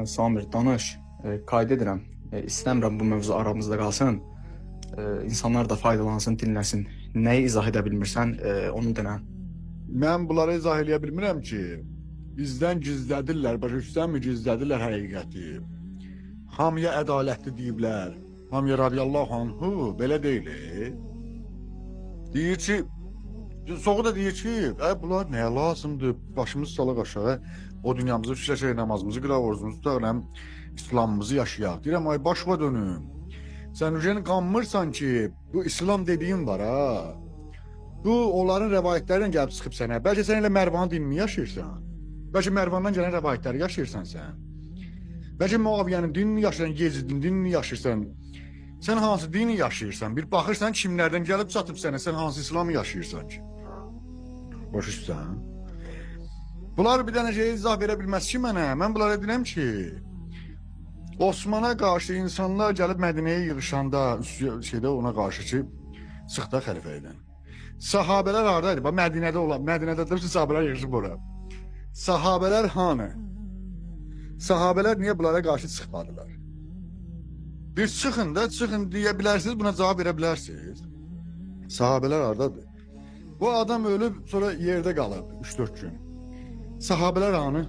Samir, danış. Qayda edirəm. İstəmirəm bu mövzu aramızda qalsın. İnsanlar da faydalansın, dinləsin. Nəyi izah edə bilmirsən, onu denən. Mən bunlara izah eləyə bilmirəm ki, bizdən gizlədirlər, başa düşsənmi, gizlədirlər həqiqəti. Hamıya ədalətli deyiblər, hamıya radiyallahu anhu, belə deyil. Deyir ki, soğu da deyir ki, bunlar nəyə lazımdır, başımız salaq aşağı, o dünyamızı fikirləşək, namazımızı qılaq, orucumuzu tutaq, İslamımızı yaşayaq. Deyirəm, ay başıma dönüm. Sən ürəyini qanmırsan ki, bu İslam dediyin var ha. Bu, onların rəvayətlərindən gəlib çıxıb sənə. Bəlkə sən elə Mərvanın dinini yaşayırsan. Bəlkə Mərvandan gələn rəvayətləri yaşayırsan sən. Bəlkə Muaviyyənin dinini yaşayırsan, Yezidin dinini yaşayırsan. Sən hansı dini yaşayırsan? Bir baxırsan kimlərdən gəlib çatıb sənə, sən hansı İslamı yaşayırsan ki? Başa düşürsən? Bunlar bir dənə şey izah verə bilməz ki mənə. Mən bunlara deyirəm ki, Osmana qarşı insanlar gəlib Mədinəyə yığışanda, şeydə ona qarşı ki, çıx da xəlifə edən. Sahabələr haradaydı? Bax, Mədinədə olan, Mədinədə dursun, sahabələr yığışıb ora. Sahabələr hanı? Sahabələr niyə bunlara qarşı çıxmadılar? Bir çıxın da, çıxın deyə bilərsiniz, buna cavab verə bilərsiniz. Sahabələr haradadır? Bu adam ölüb, sonra yerdə qalıb 3-4 gün. Sahabələr hanı?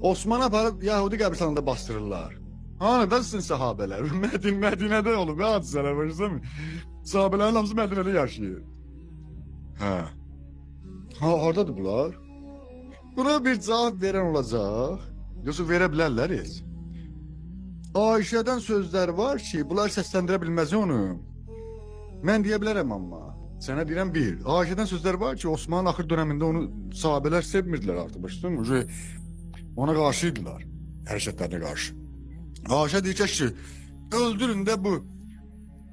Osman'ı aparıb Yahudi qəbristanında bastırırlar. Hanı da sizin sahabələr? Mədinədə olub, nə hadisələr var, başa. Sahabələrin hamısı Mədinədə yaşayır. Hə. Ha, haradadır bunlar? Buna bir cavab verən olacaq. Yoxsa verə bilərlər heç. Ayşədən sözlər var ki, bunlar səsləndirə bilməz onu. Mən deyə bilərəm amma. Sənə deyirəm bir. Ayşədən sözlər var ki, Osmanın axır dönəmində onu sahabələr sevmirdilər artıq, başa düşdünmü? Ona qarşı idilər, hərəkətlərinə qarşı. Ayşə deyir ki, öldürün də bu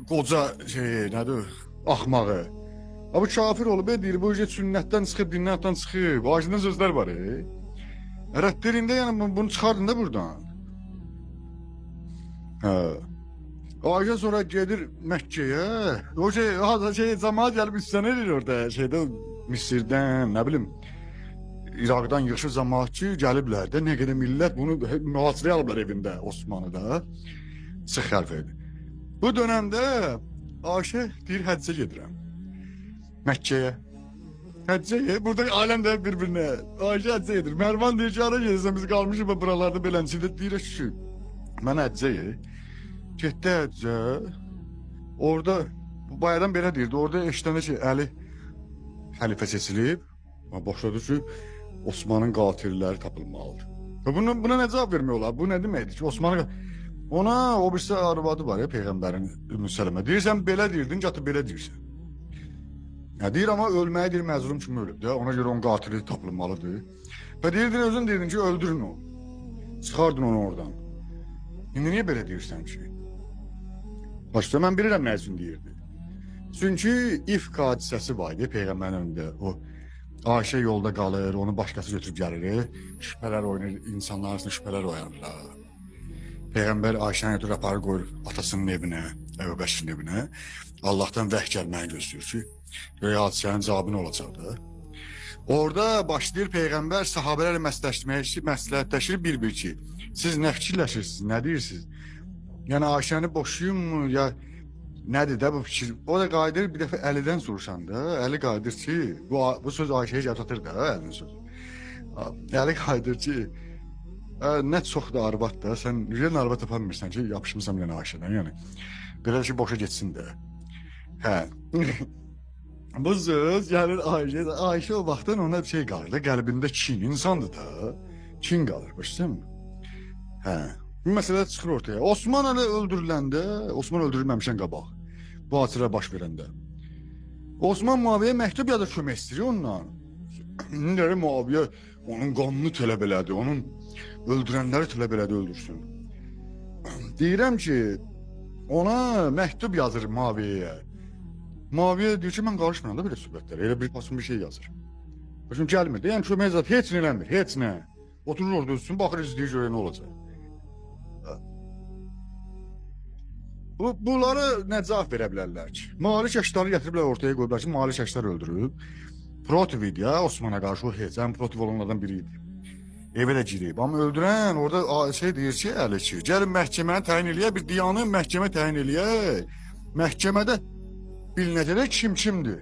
qoca şey, nədir, axmağı. Bu kafir olub, deyir, bu sünnətdən çıxıb, dinnətdən çıxıb. Ayşədən sözlər var. Rəddirində, yəni bunu çıxardın da buradan. Hə. Ayşə sonra gedir Məkkəyə. O şey, camaat gəlib üstən edir orada, şeydə, Misirdən, nə bilim, İraqdan yığışıb cəmaatçı gəliblər də, nə qədər millət bunu mühasirəyə alıblar evində, Osmanı da. Çıx xəlifə idi. Bu dönəmdə Ayşə deyir, həccə gedirəm. Məkkəyə. Həccəyə, burada aləm də bir-birinə. Ayşə həccə gedir. Mərvan deyir ki, hara gedirsən, biz qalmışıq buralarda beləncində. Deyir ki, mən həccəyə. Getdi həccə. Orada, bayadan belə deyirdi, orada eşidəndə ki, Əli xəlifə seçilib. Başladı ki, Osmanın qatilləri tapılmalıdır. Buna nə cavab vermək olar? Bu nə deməkdir ki, Osmanın... Ona o birisi arvadı var ya, Peyğəmbərin Ümmü Sələmə. Deyirsən, belə deyirdin, qatı belə deyirsən. Hə, deyir, amma ölməyi deyir, məzlum kimi ölüb də. Ona görə onun qatili tapılmalıdır. Və deyirdin, özün deyirdin ki, öldürün onu. Çıxardın onu oradan. İndi niyə belə deyirsən ki? Başda mən bilirəm nə üçün deyirdi. Çünki İfk hadisəsi var idi Peyğəmbərin önündə. O Ayşə yolda qalır, onu başqası götürüb gəlir. Şübhələr oynayır, insanların arasında şübhələr oyanır. Peyğəmbər Ayşəni götürür, aparır, qoyur atasının evinə, Əbu Bəkirin evinə. Allahdan vəhy gəlməyini gözləyir ki, görək hadisənin cavabı nə olacaq da. Orada başlayır Peyğəmbər sahabələrlə məsləhətləşir bir-bir ki, siz nə fikirləşirsiniz, nə deyirsiniz? Yəni Ayşəni boşuyum mu, ya nədir də bu fikir? O da qayıdır bir dəfə Əlidən soruşanda, Əli qayıdır ki, bu söz Ayşəyə gəlib çatır da, Əlinin sözü. Əli qayıdır ki, nə çox da arvad da, sən yenə arvad tapanmırsan ki, yapışmısan bir dənə Ayşədən, yəni. Belə ki, boşa getsin də. Hə. Bu söz gəlir Ayşəyə, Ayşə o vaxtdan ona bir şey qalır da, qəlbində kin, insandır da, kin qalır, başa düşdünmü? Hə. Bu məsələ çıxır ortaya. Osman hələ öldürüləndə, Osman öldürülməmişdən qabaq, bu hadisələr baş verəndə. Osman Muaviyyəyə məktub yazır, kömək istəyir ondan. İndi Muaviyyə onun qanını tələb elədi, onun öldürənləri tələb elədi, öldürsün. Deyirəm ki, ona məktub yazır Muaviyyəyə. Muaviyyə deyir ki, mən qarışmıram da belə söhbətlərə, elə bir pasın bir şey yazır. Başım gəlmir də, yəni kömək zat heç nə eləmir, heç nə. Oturur orada üstün, baxır, izləyir, görək nə olacaq. Bunlara nə cavab verə bilərlər ki? Malik Əşdarı gətiriblər ortaya qoyublar ki, Malik Əşdar öldürüb. Protiv idi ya, Osmana qarşı o heç, ən protiv olanlardan biri idi. Evə də girib. Amma öldürən orada şey deyir ki, Əli ki, gəlin məhkəməni təyin eləyək, bir diyanı məhkəmə təyin eləyək. Məhkəmədə bilinəcək kim kimdir.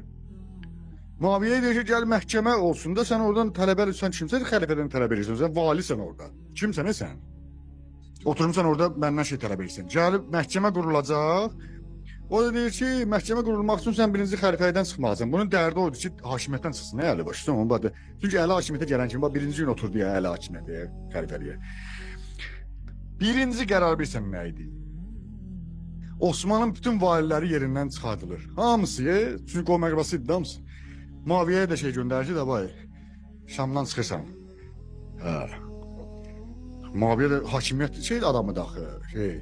Muaviyə deyir ki, gəl məhkəmə olsun da sən oradan tələb edirsən, kimsən xəlifədən tələb edirsən, sən valisən orada. Kimsən sən? Oturmuşsan orada məndən şey tələb edirsən. Gəlib məhkəmə qurulacaq. O da deyir ki, məhkəmə qurulmaq üçün sən birinci xəlifədən çıxmalısan. Bunun dərdi odur ki, hakimiyyətdən çıxsın, Əli başlasın. Onun badı. Çünki Əli hakimiyyətə gələn kimi, bax, birinci gün oturdu ya Əli hakimiyyətə, xəlifəliyə. Birinci qərar bilirsən nə idi? Osmanın bütün valiləri yerindən çıxardılır. Hamısı, çünki qovum əqrabası idi, hamısı. Muaviyyəyə də şey göndərir ki, davay, Şamdan çıxırsan. Hə. Muaviyə də hakimiyyət şey adamı da axı, şey,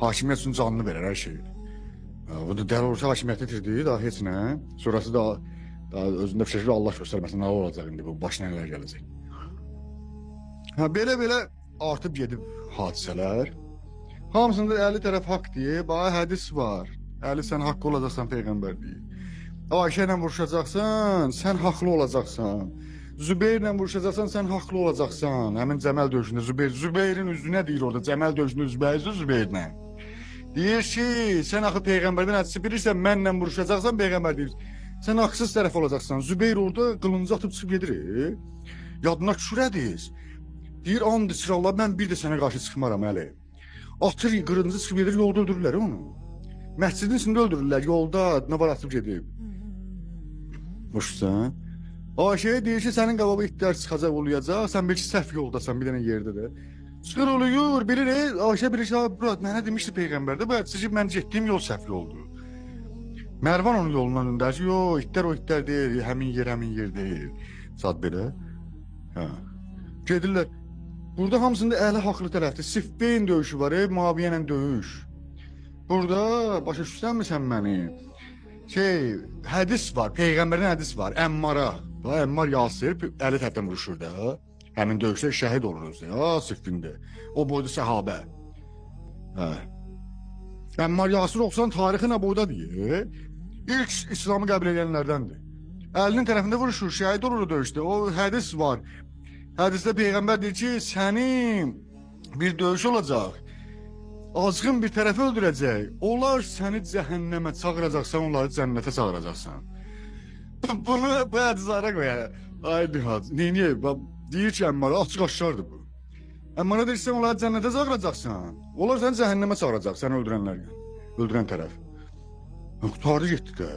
hakimiyyət üçün canını verər hər şey. Bu da dəli olursa hakimiyyəti itirdi, daha heç nə. Sonrası da daha özündə fikirləşir, Allah göstərməsin, nə olacaq indi bu, başına nələr gələcək. Hə, belə-belə artıb gedib hadisələr. Hamısında Əli tərəf haqq deyib, ay hədis var. Əli sən haqq olacaqsan, Peyğəmbər deyib. Ayşə ilə vuruşacaqsan, sən haqlı olacaqsan. Zübeyrlə vuruşacaqsan, sən haqlı olacaqsan. Həmin Cəməl döyüşündə Zübeyrin üzünə deyir orada, Cəməl döyüşündə üzbəyiz Zübeyrlə. Deyir ki, sən axı Peyğəmbərdən hədisi bilirsən, mənlə vuruşacaqsan, Peyğəmbər deyir. Sən haqsız tərəf olacaqsan. Zübeyir orada qılıncı atıb çıxıb gedir. Yadına düşür hədis. Deyir, and içir Allah, mən bir də sənə qarşı çıxmaram Əli. Atır, qılıncı çıxıb gedir, yolda öldürürlər onu. Məscidin içində öldürürlər, yolda nə var atıb gedib. Boşsan. Ayşəyə deyir ki, sənin qababa itlər çıxacaq, uluyacaq, sən bil ki, səhv yoldasan bir dənə yerdə də. Çıxır oluyur, bilir, Ayşə bilir ki, mənə demişdi Peyğəmbər də, bu hədisi ki, mən getdiyim yol səhv yoldur. Mərvan onun yolundan döndər ki, yo, itlər o itlər deyil, həmin yer, həmin yer deyil. Zad belə. Hə. Gedirlər. Burada hamısında Əli haqlı tərəfdir. Siffeyn döyüşü var, Muaviyə ilə döyüş. Burada, başa düşsənmi sən məni? Şey, hədis var, Peyğəmbərdən hədis var, Əmmara. Əmmar Yasir Əli tərəfdən vuruşur da. Həmin döyüşdə şəhid olur özü, Siffində. O boyda səhabə. Hə. Əmmar Yasir oxusan tarixi nə boyda deyir. İlk İslamı qəbul edənlərdəndir. Əlinin tərəfində vuruşur, şəhid olur o döyüşdə. O hədis var. Hədisdə Peyğəmbər deyir ki, sənin bir döyüş olacaq. Azğın bir tərəfi öldürəcək. Onlar səni cəhənnəmə çağıracaq, sən onları cənnətə çağıracaqsan. Bunu bu hədislərə qoyar. Ay Nihat, neyniyə? Deyir ki, Əmmara açıq aşkardır bu. Əmmara deyir ki, sən onları cənnətə çağıracaqsan. Onlar səni cəhənnəmə çağıracaq, səni öldürənlər, öldürən tərəf. Qurtardı getdi də.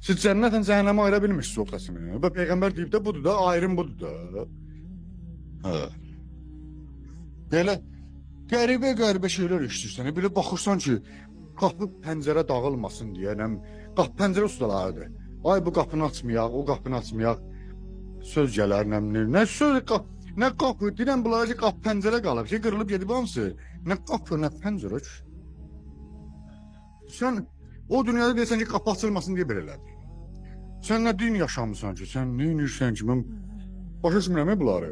Siz cənnətlə cəhənnəmə ayıra bilmirsiniz ortasını. Və Peyğəmbər deyib də budur da, ayrım budur da. Hə. Belə qəribə-qəribə şeylər eşidirsən. Belə baxırsan ki, qapı pəncərə dağılmasın deyə, qapı pəncərə ustalarıdır. Ay bu qapını açmayaq, o qapını açmayaq. Söz gələr, nə söz, nə qapı, deyirəm bunlara ki, qapı pəncərə qalıb, ki, qırılıb gedib hamısı. Nə qapı, nə pəncərə. Sən o dünyada deyirsən ki, qapı açılmasın deyə belə elədin. Sən nə din yaşamısan ki, sən nə edirsən ki, mən başa düşmürəm bunları.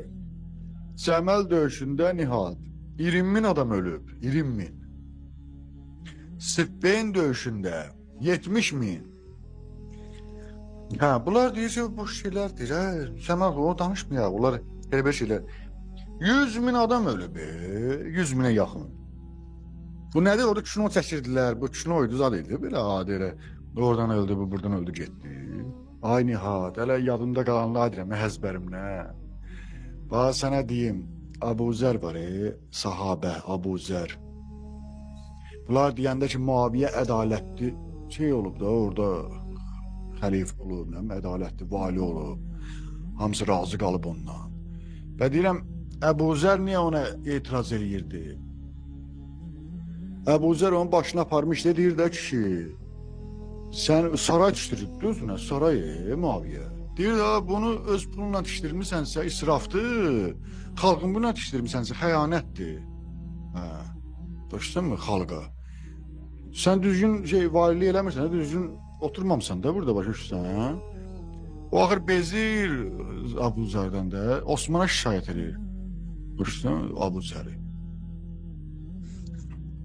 Cəməl döyüşündə Nihat, 20 min adam ölüb, 20 min. Siffeyn döyüşündə 70 min. Hə, bunlar deyir ki, boş şeylərdir, hə, sən o danışmayaq, onlar elə belə şeylər. 100 min adam ölüb, 100 minə yaxın. Bu nədir? Orada kino çəkirdilər, bu kino idi, zad idi, belə adi elə. Oradan öldü, bu buradan öldü, getdi. Ay Nihat, hələ yadımda qalanlar deyirəm, həzbərimlə. Bax, sənə deyim, Əbu Zər var, sahabə, Əbu Zər. Bunlar deyəndə ki, Muaviyə ədalətli şey olub da, orada xəlifə olub, ədalətli vali olub. Hamısı razı qalıb ondan. Və deyirəm, Əbu Zər niyə ona etiraz eləyirdi? Əbu Zər onun başına aparmış, deyir də kişi, sən saray tikdirdin özünə, saray, Muaviyə. Deyir də, bunu öz pulunla tikdirmisənsə israfdır, xalqın bununla tikdirmisənsə xəyanətdir. Hə, başladın mı xalqa? Sən düzgün şey, valilik eləmirsən, düzgün oturmamısan da burada başa düşürsən. O axır bezir Əbu Zərdən də, Osmana şikayət edir. Başa Əbu Zəri.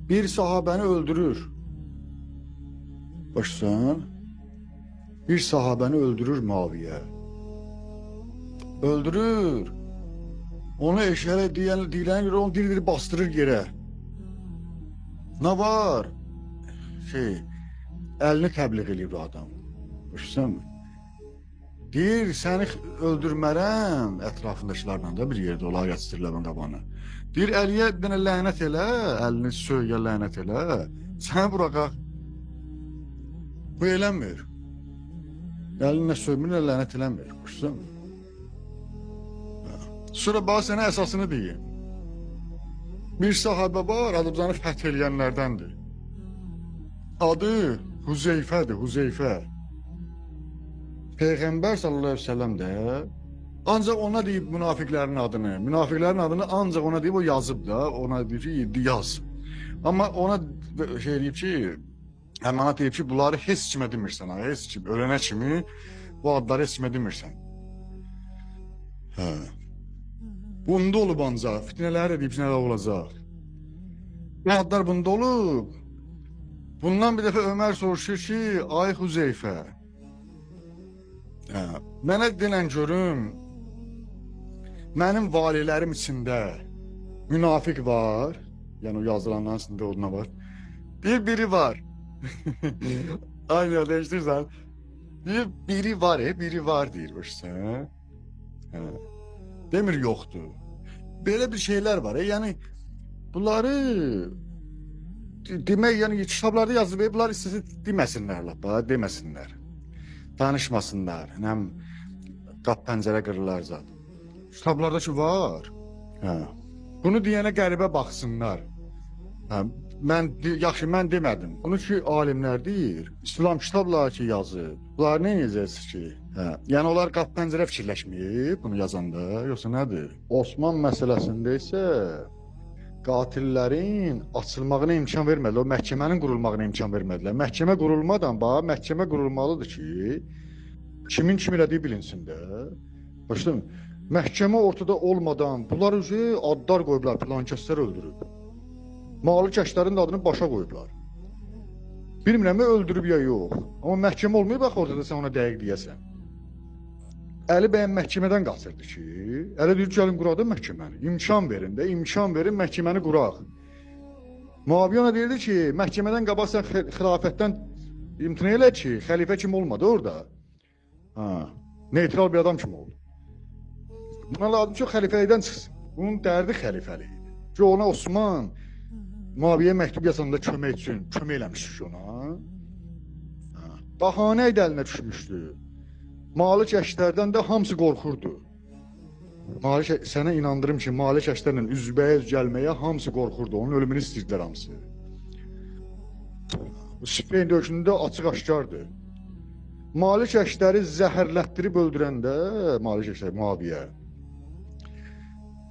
Bir sahabəni öldürür. Başa bir sahabəni öldürür Muaviyə. Öldürür. Onu eşələ deyilənə görə onu diri-diri bastırır yerə. Nə var? Şey, əlini təbliğ eləyir bu adam. Başlayırsan? Deyir, səni öldürmərəm ətrafındakılarla da bir yerdə olar, gətirlər mən qabağına. Deyir, Əliyə bir dənə lənət elə, əlini söyyə lənət elə, səni buraxaq. Bu eləmir. Əlini nə söymür, nə lənət eləmir. Başlayırsan? Sonra bax sənə əsasını deyim. Bir sahabə var, Azərbaycanı fəth eləyənlərdəndir. Adı Huzeyfədir, Huzeyfə. Peyğəmbər sallallahu əleyhi və səlləm də ancaq ona deyib münafiqlərin adını. Münafiqlərin adını ancaq ona deyib, o yazıb da, ona deyib ki, yaz. Amma ona şey deyib ki, əmanət deyib ki, bunları heç kimə demirsən, heç kim, ölənə kimi bu adları heç kimə demirsən. Hə. Bunda olub ancaq, fitnələri də deyib ki, nələr olacaq. Bu adlar bunda olub. Bundan bir dəfə Ömər soruşur ki, ay Huzeyfə, hə, mənə denən görüm, mənim valilərim içində münafiq var, yəni o yazılanların içində ona var. Deyir, biri var. Aynı değiştirsən. Deyir, biri var, biri var deyir. Başsan. Hə. Demir yoxdur. Belə bir şeylər var. Yəni bunları demək, yəni kitablarda yazılıb, bunlar istəsə deməsinlər, lap, deməsinlər. Danışmasınlar. Nəm qap pəncərə qırırlar zat. Kitablarda ki var. Hə. Bunu deyənə qəribə baxsınlar. Hə, mən yaxşı mən demədim. Bunu ki alimlər deyir. İslam kitabları ki yazıb. Bunlar nə edəcəksiniz ki? Hə, yəni onlar qap pəncərə fikirləşməyib bunu yazanda, yoxsa nədir? Osman məsələsində isə qatillərin açılmağına imkan vermədilər, o məhkəmənin qurulmağına imkan vermədilər. Məhkəmə qurulmadan, bax, məhkəmə qurulmalıdır ki, kimin kim elədiyi bilinsin də. Başladın mı? Məhkəmə ortada olmadan bunlar üzü adlar qoyublar, filankəslər öldürüb. Malik Əşdərin də adını başa qoyublar. Bilmirəm, öldürüb ya yox. Amma məhkəmə olmayıb, bax ortada sən ona dəqiq deyəsən. Əli bəyin məhkəmədən qaçırdı ki, Əli deyir, gəlin quraq da məhkəməni. İmkan verin də, imkan verin, məhkəməni quraq. Müaviyə ona deyirdi ki, məhkəmədən qabaq sən xilafətdən imtina elə ki, xəlifə kim olmadı orada. Ha, neytral bir adam kim oldu. Buna lazım ki, xəlifəlikdən çıxsın. Bunun dərdi xəlifəlik idi. Ki, ona Osman Müaviyə məktub yazanda kömək üçün, kömək eləmişdi ki ona. Bəhanə idi əlinə düşmüşdü. Malik Əşdərdən də hamısı qorxurdu. Malik, sənə inandırım ki, Malik Əşdərlə üzbəyiz gəlməyə hamısı qorxurdu. Onun ölümünü istəyirdilər hamısı. Siffeyn döyüşündə açıq-aşkardır. Malik Əşdəri zəhərlətdirib öldürəndə, Malik Əşdər, Müaviyə,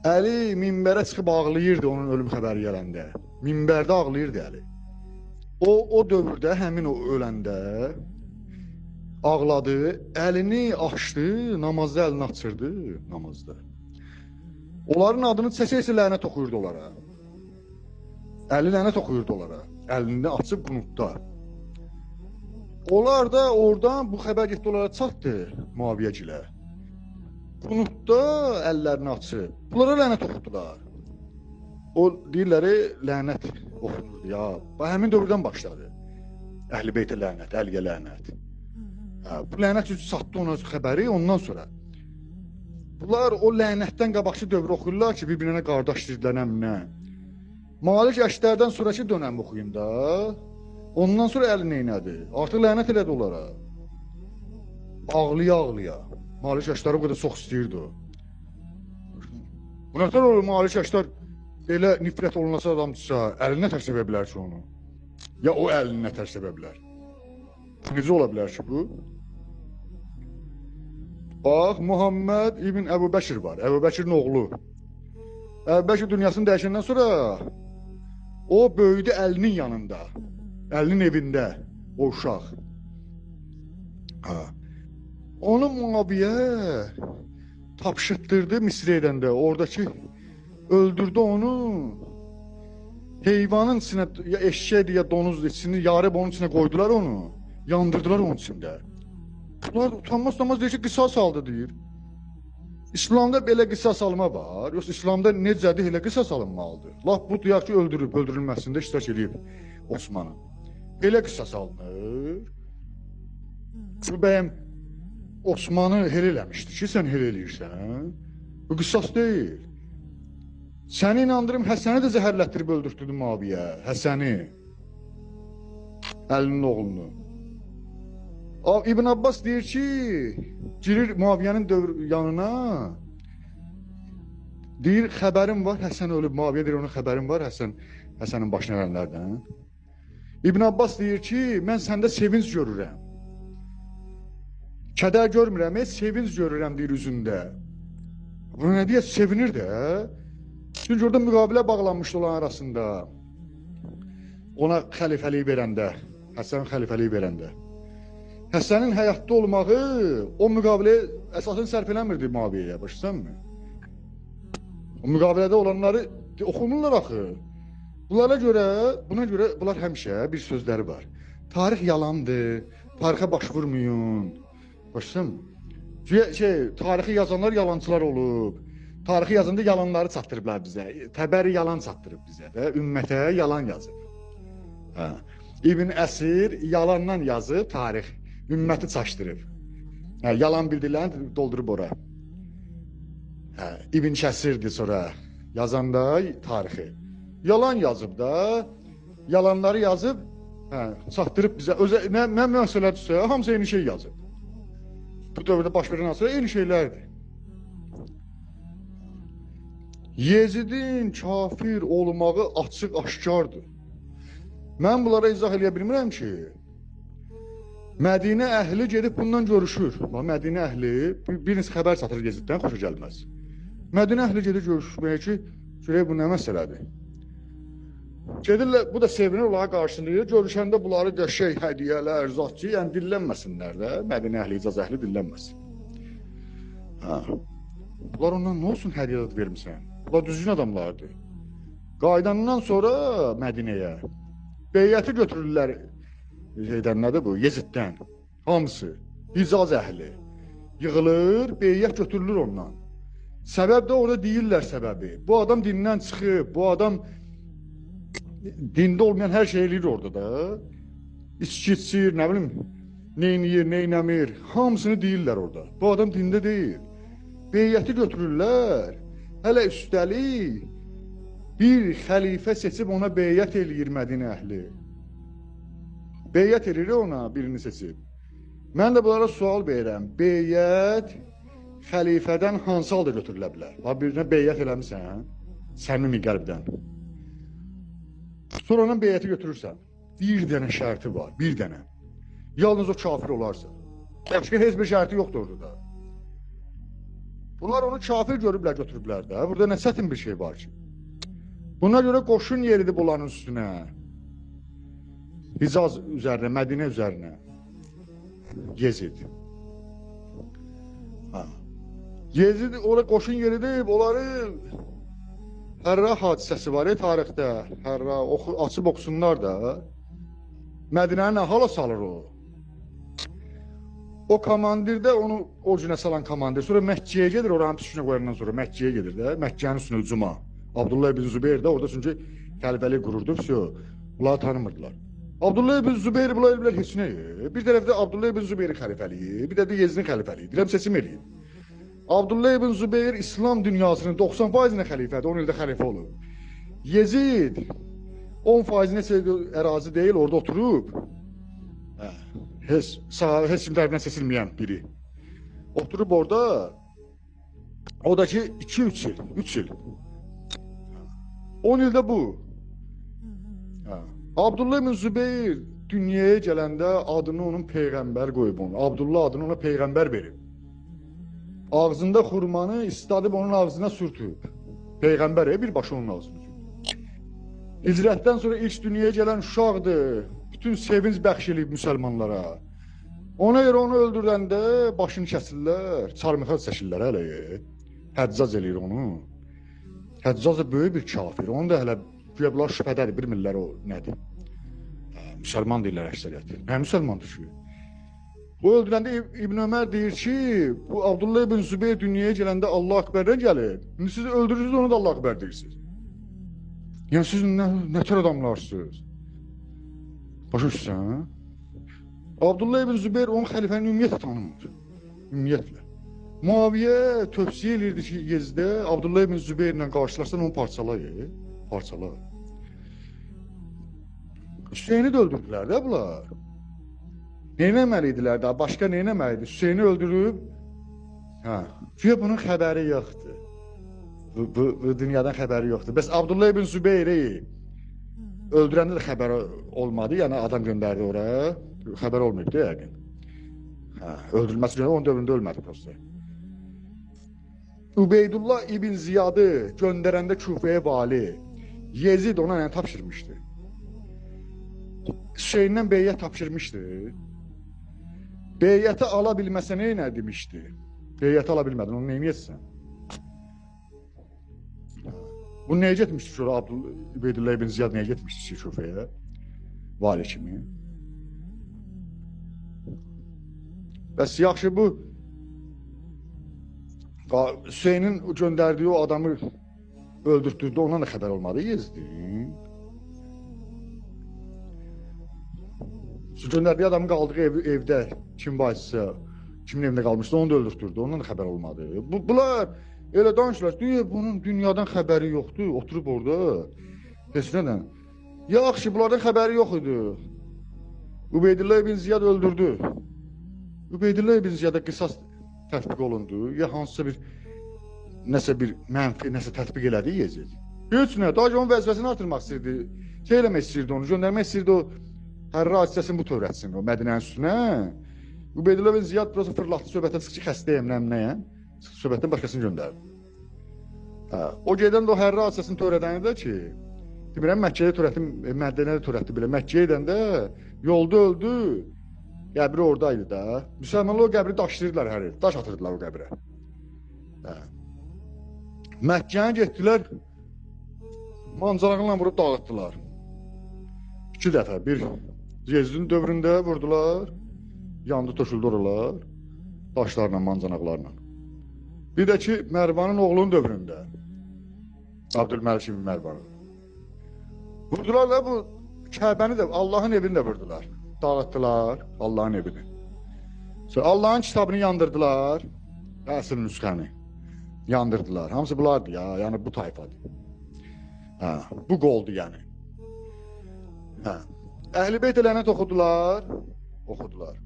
Əli minbərə çıxıb ağlayırdı onun ölüm xəbəri gələndə. Minbərdə ağlayırdı Əli. O dövrdə, həmin o öləndə ağladı, əlini açdı, namazda əlini açırdı, namazda. Onların adını çəksə lənət oxuyurdu onlara. Əli lənət oxuyurdu onlara. Əlini açıb qunutda. Onlar da oradan bu xəbər getdi onlara çatdı Müaviyəgilə. Qunutda əllərini açıb. Bunlara lənət oxudular. O deyirlər, lənət oxunurdu ya. Bax, həmin dövrdən başladı. Əhl-i Beytə lənət, Əliyə lənət. Hə, bu lənət üçün çatdı ona xəbəri ondan sonra. Bunlar o lənətdən qabaqçı dövrü oxuyurlar ki, bir-birinə qardaş deyirdilər, nə. Malik Əşdərdən sonraki dönəm oxuyun da. Ondan sonra Əli neynədi? Artıq lənət elədi onlara. Ağlaya-ağlaya. Malik Əşdəri o qədər çox istəyirdi o. Bu nətər olur Malik Əşdər elə nifrət olunası adamdırsa, əlinə tər sevə bilər ki onu? Ya o əlinə tər sevə bilər? Necə ola bilər ki bu? Bax, Muhammed İbn Əbu Bəkir var. Əbu Bəkirin oğlu. Əbu Bəkir dünyasını dəyişəndən sonra o böyüdü Əlinin yanında. Əlinin evində o uşaq. Ha. Onu Müaviyə tapşırtdırdı Misrə edəndə. Oradakı öldürdü onu. Heyvanın içinə, ya eşşəkdir ya donuzdur, içini yarıb onun içinə qoydular onu. Yandırdılar onun içində. Bunlar utanmaz utanmaz deyir ki, qisas aldı deyir. İslamda belə qisas alma var. Yoxsa İslamda necədir elə qisas alınmalıdır. Lap bu deyək ki, öldürüb, öldürülməsində iştirak eləyib Osmanın. Elə qisas alınır. Bu bəyəm Osmanı elə eləmişdi ki, sən elə eləyirsən. Bu qisas deyil. Səni inandırım, Həsəni də zəhərlətdirib öldürtdürdü Müaviyə. Həsəni. Əlinin oğlunu. İbn Abbas deyir ki, girir Müaviyyənin yanına, deyir, xəbərim var, Həsən ölüb. Müaviyə deyir, onun xəbərim var, Həsənin başına gələnlərdən. İbn Abbas deyir ki, mən səndə sevinc görürəm. Kədər görmürəm, sevinc görürəm, deyir üzündə. Bunu nə deyə? Sevinir də. Çünki orada müqavilə bağlanmışdı olan arasında. Ona xəlifəliyi verəndə, Həsən xəlifəliyi verəndə. Həsənin həyatda olmağı o müqaviləyə əsasən sərf eləmirdi Müaviyyəyə, başlasınmı? O müqavilədə olanları oxumurlar axı. Bunlara görə, buna görə bunlar həmişə bir sözləri var. Tarix yalandır, tarixə baş vurmayın. Başlasınmı? Tarixi yazanlar yalancılar olub. Tarixi yazanda yalanları çatdırıblar bizə. Təbəri yalan çatdırıb bizə də, ümmətə yalan yazıb. Hə. İbn Əsir yalandan yazıb tarix. Ümməti çaşdırıb. Hə, yalan bildirilərini doldurub ora. Hə, İbn Kəsirdir sonra yazanda tarixi. Yalan yazıb da, yalanları yazıb, hə, çatdırıb bizə. Özə, nə məsələdirsə, hamısı eyni şey yazıb. Bu dövrdə baş verən hadisələr eyni şeylərdir. Yezidin kafir olmağı açıq aşkardır. Mən bunlara izah eləyə bilmirəm ki, Mədinə əhli gedib bundan görüşür. Mədinə əhli, bir neçə xəbər çatır Yeziddən, xoşa gəlməz. Mədinə əhli gedir görüşməyə ki, görək bu nə məsələdir. Gedirlər, bu da sevinir, onlara qarşılayır. Görüşəndə bunları qəşəng hədiyyələr, zat ki, yəni dillənməsinlər də. Mədinə əhli, İcaz əhli dillənməsin. Hə. Bunlar ondan nə olsun hədiyyə vermirsən? Bunlar düzgün adamlardır. Qayıdandan sonra Mədinəyə beyəti götürürlər. Şeydən nədir bu? Yeziddən. Hamısı. Hicaz əhli. Yığılır, beyyət götürülür ondan. Səbəb də orada deyirlər səbəbi. Bu adam dindən çıxıb, bu adam dində olmayan hər şey eləyir orada da. İçki içir, nə bilim, neyniyir, neynəmir. Hamısını deyirlər orada. Bu adam dində deyil. Beyyəti götürürlər. Hələ üstəlik bir xəlifə seçib ona beyyət eləyir Mədinə əhli. Beyyət eləyir ona birini seçib. Mən də bunlara sual verirəm. Beyyət xəlifədən hansı halda götürülə bilər? Ha, birinə beyyət eləmirsən, səmimi qəlbdən. Sonra ondan beyyəti götürürsən. Bir dənə şərti var, bir dənə. Yalnız o kafir olarsa. Başqa heç bir şərti yoxdur orada da. Bunlar onu kafir görüblər, götürüblər də. Burada nə çətin bir şey var ki. Buna görə qoşun yeridir bunların üstünə. Hicaz üzərinə, Mədinə üzərinə. Yezid. Ha. Yezid orada qoşun yeridib, onları Hərra hadisəsi var ya tarixdə. Hərra açıb oxusunlar da. Mədinəni nə hala salır o? O komandir də onu o günə salan komandir. Sonra Məkkəyə gedir, oranın üstünə qoyandan sonra Məkkəyə gedir də. Məkkənin üstünə hücuma. Abdullah ibn Zübeyir də orada çünki xəlifəlik qururdu. Bunları tanımırdılar. Abdullah ibn Zübeyir bunlar elbilər heç nə. Bir tərəfdə Abdullah ibn Zübeyrin xəlifəliyi, bir də Yezidin xəlifəliyi. Deyirəm seçim eləyin. Abdullah ibn Zübeyir İslam dünyasının 90%-nə xəlifədir, 10 ildə xəlifə olub. Yezid 10% neçə ərazi deyil, orada oturub. Heç kim tərəfindən seçilməyən biri. Oturub orada, o da ki 2-3 il, 3 il. 10 ildə bu. Abdullah ibn Zübeyir dünyaya gələndə adını onun peyğəmbər qoyub onu. Abdullah adını ona peyğəmbər verib. Ağzında xurmanı istadıb onun ağzına sürtüb. Peyğəmbər birbaşa onun ağzına sürtüb. Hicrətdən sonra ilk dünyaya gələn uşaqdır. Bütün sevinc bəxş eləyib müsəlmanlara. Ona görə onu öldürəndə başını kəsirlər, çarmıxa çəkirlər hələ. Həccac eləyir onu. Həccac da böyük bir kafir. Onu da hələ güya bunlar şübhədədir, bilmirlər o nədir. Müsəlman deyirlər əksəriyyəti. Nə müsəlmandır ki? Bu öldürəndə İbn Ömər deyir ki, bu Abdullah ibn Zübeyir dünyaya gələndə Allah Akbərdən gəlir. İndi siz öldürürsünüz, onu da Allah Akbər deyirsiniz. Yəni siz nə tür adamlarsınız? Başa düşürsən? Abdullah ibn Zübeyir onun xəlifəni ümumiyyətlə tanımır. Ümumiyyətlə. Muaviyə tövsiyə elirdi ki, Yezdə Abdullah ibn Zübeyirlə qarşılaşsan onu parçalayır. Parçala. Hüseyni də öldürdülər də bunlar. Neynəməli idilər də, başqa neynəməli idi? Hüseyni öldürüb, hə, güya bunun xəbəri yoxdur. Bu dünyadan xəbəri yoxdur. Bəs Abdullah ibn Zübeyri öldürəndə də xəbəri olmadı, yəni adam göndərdi oraya, xəbər olmayıb da yəqin. Hə, öldürülməsi görə onun dövründə ölmədi prosta. Ubeydullah ibn Ziyadı göndərəndə Küfəyə vali, Yezid ona nə tapşırmışdı? Hüseyndən beyyət tapşırmışdı. Beyyəti ala bilməsə nə demişdi? Beyyəti ala bilmədin, onu neyniyəsən? Bu nəyə getmişdi ki, Ubeydullah ibn Ziyad nəyə getmişdi ki, Küfəyə? Vali kimi. Bəs yaxşı bu Hüseynin göndərdiyi o adamı öldürtdürdü, ondan da xəbər olmadı Yezdin. Göndərdiyi adamın qaldığı evdə kim var isə, kimin evində qalmışdı, onu da öldürtdürdü, ondan da xəbər olmadı. Bunlar elə danışırlar, deyir, bunun dünyadan xəbəri yoxdur, oturub orada. Heç nədən? Yaxşı, bunlardan xəbəri yox idi. Ubeydullah ibn Ziyad öldürdü. Ubeydullah ibn Ziyada qisas tətbiq olundu, ya hansısa bir, nəsə bir mənfi, nəsə tətbiq elədi Yezid. Heç nə, daha ki, onun vəzifəsini artırmaq istəyirdi, şey eləmək istəyirdi onu, göndərmək istəyirdi o Hərra hadisəsini bu törətsin, o Mədinənin üstünə. Ubeydullah ibn Ziyad burası fırlatdı, söhbətə çıxdı ki, xəstəyəm, nəyəm, söhbətdən başqasını göndərdi. Hə, o gedən də o Hərra hadisəsini törədəni də ki, demirəm, Məkkəyə törətdi, Mədinədə törətdi belə, Məkkəyə edəndə yolda öldü, qəbri oradaydı da. Müsəlmanlar o qəbri daşlayırdılar hər il, daş atırdılar o qəbrə. Hə. Məkkəni getdilər, mancalağınla vurub dağıtdılar. 2 dəfə, bir Yezidin dövründə vurdular, yandı töküldü oralar, daşlarla, mancanaqlarla. Bir də ki, Mərvanın oğlunun dövründə, Abdülməlik ibn Mərvanın. Vurdular da bu Kəbəni də, Allahın evini də vurdular. Dağıtdılar Allahın evini. Sonra Allahın kitabını yandırdılar, əsl nüsxəni yandırdılar. Hamısı bunlardır ya, yəni bu tayfadır. Hə, bu qoldur yəni. Hə. Əhl-i Beytə lənət oxudular, oxudular.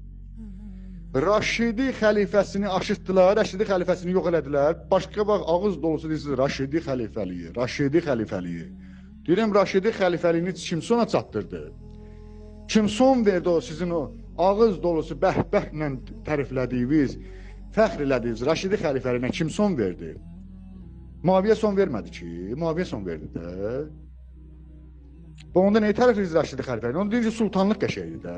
Raşidi xəlifəsini aşıtdılar, Raşidi xəlifəsini yox elədilər. Başqa bax, ağız dolusu deyirsiniz, Raşidi xəlifəliyi, Raşidi xəlifəliyi. Deyirəm, Raşidi xəlifəliyini kim sona çatdırdı? Kim son verdi o sizin o ağız dolusu bəhbəhlə təriflədiyiniz, fəxr elədiyiniz Raşidi xəlifəliyinə kim son verdi? Muaviyə son vermədi ki, Muaviyə son verdi də. Bu onda nəyi tərif edirsiniz Raşidi xəlifəliyini? Onu deyir ki, sultanlıq qəşəydi də.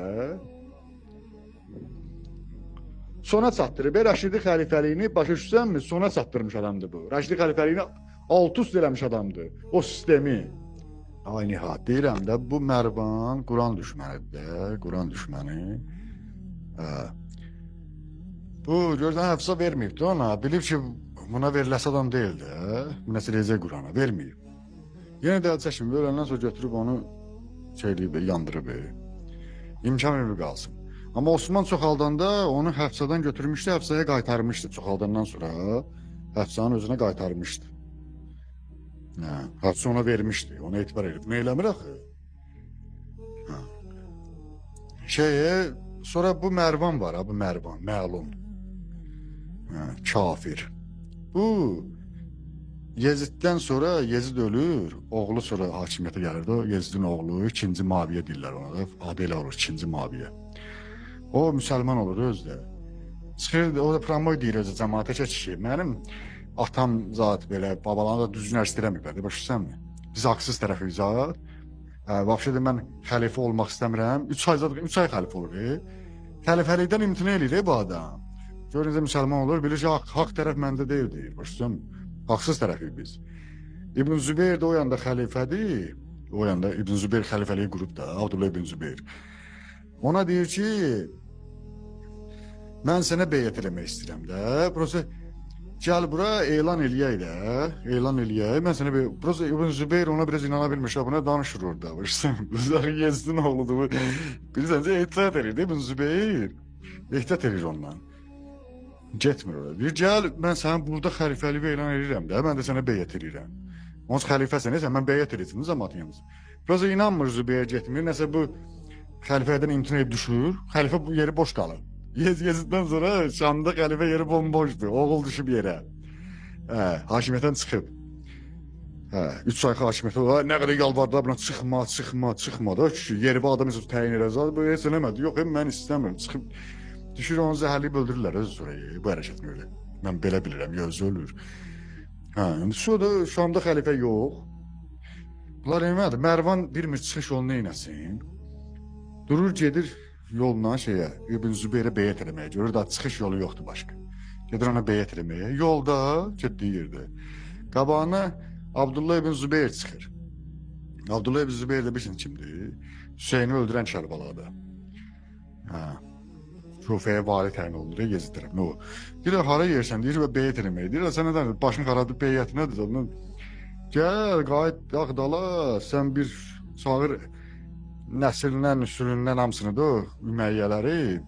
Sona çatdırıb. Raşidi xəlifəliyini başa düşsənmi? Sona çatdırmış adamdır bu. Raşidi xəlifəliyini alt üst eləmiş adamdır. O sistemi. Ay Nihat, deyirəm də bu Mərvan Quran düşmənidir də, Quran düşməni. Hə. Bu, görürsən, Həfsa verməyibdi ona. Bilib ki, buna veriləsi adam deyil də. Bu nəsə eləyəcək Qurana, verməyib. Yenə də əl çəkmir, öləndən sonra götürüb onu şey eləyib, yandırıb. İmkan vermir qalsın. Amma Osman çoxaldanda onu Həfsadan götürmüşdü, Həfsaya qaytarmışdı. Çoxaldandan sonra Həfsanın özünə qaytarmışdı. Hə, Həfsa ona vermişdi, ona etibar edib. Nə eləmir axı? Hə. Sonra bu Mərvan var, ha, bu Mərvan, məlum. Hə, kafir. Bu Yeziddən sonra Yezid ölür, oğlu sonra hakimiyyətə gəlirdi. O Yezidin oğlu, ikinci Maviyə deyirlər ona da, adı elə olur, ikinci Maviyə. O müsəlman olur özü də. Çıxır, o da promoy deyir özü cəmaatə ki, mənim atam zat belə, babalarını da düzgün ərs eləməyiblər, başa düşsənmi? Biz haqsız tərəfik zat. Vəbşə də mən xəlifə olmaq istəmirəm. 3 ay zat, 3 ay xəlifə olur. Xəlifəlikdən imtina eləyir bu adam. Görün necə müsəlman olur, bilir ki, haqq tərəf məndə deyil, deyir, başa düşsənmi? Haqsız tərəfik biz. İbn Zübeyir də o yanda xəlifədir. O yanda İbn Zübeyir xəlifəliyi qurub da, Abdullah İbn Zübeyir. Ona deyir ki, Mən sənə beyət eləmək istəyirəm də. Prosta gəl bura elan eləyək də. Elan eləyək. Mən sənə prosta İbn Zübeyir ona biraz inana bilmir. Buna danışır orada. Başsan. Yezidin oğludur. Bilirsən, ehtiyat eləyir İbn Zübeyir. Ehtiyat eləyir ondan. Getmir oraya. Deyir, gəl, mən sənə burada xəlifəliyi elan edirəm də, mən də sənə beyət edirəm. Onsuz xəlifəsən, nəsə, mən beyət edirəm, cəmaatın yanında. Biraz inanmır Zübeyir getmir, nəsə bu xəlifədən imtina edib düşür, xəlifə bu yeri boş qalır. Yeziddən sonra Şamda xəlifə yeri bomboşdur, oğul düşüb yerə. Hə, hakimiyyətdən çıxıb. Hə, 3 ay hakimiyyətə, nə qədər yalvardılar buna, çıxma, çıxma, çıxma da, yeri bu adam təyin eləzad, bu heç eləmədi, yox, mən istəmirəm, çıxıb. Düşür, onu zəhərləyib öldürürlər öz sonra, bu hərəkətini öyle. Mən belə bilirəm, özü ölür. Hə, sonra da Şamda xəlifə yox. Bunlar eləmədir. Mərvan bilmir çıxış yolunu neynəsin. Durur, gedir yolla şeyə, İbn Zübeyrə beyət eləməyə. Görür, daha çıxış yolu yoxdur başqa. Gedir ona beyət eləməyə. Yolda, getdiyi yerdə. Qabağına Abdullah İbn Zübeyir çıxır. Abdullah İbn Zübeyir də bilirsin kimdir? Hüseyni öldürən Kərbalada. Hə. Kufəyə vali təyin olunur, Yezid tərəfinə o. Deyir, hara yersən? Deyir, beyət eləməyə. Deyir, sən nədən? Başın xarabdır, beyət nədir? Gəl, qayıt Ağdala, sən bir çağır nəslindən, nüsülündən hamısını da, Üməyyələri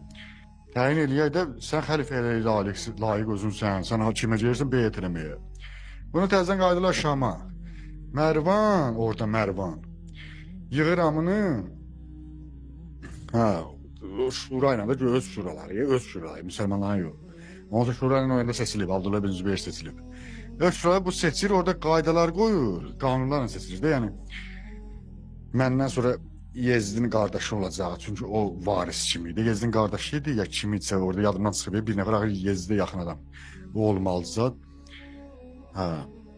təyin eləyək də, sən xəlifəyə layiq özünsən, sən kimə gəlirsən beyət eləməyə. Bunu təzədən qayıdırlar Şama. Mərvan, orada Mərvan. Yığır hamını, hə, şura ilə də öz şuraları, öz şuraları, müsəlmanların yox. Ondan sonra şura ilə oyunda seçilib, Abdullah ibn Zübeyir seçilib. Öz şuraları bu seçir, orada qaydalar qoyur, qanunlarla seçilir də, yəni məndən sonra Yezidin qardaşı olacaq, çünki o varis kimi idi. Yezidin qardaşı idi, ya kimi isə orada yadımdan çıxıb, bir nəfər axır Yezidə yaxın adam, o olmalıdır. Hə.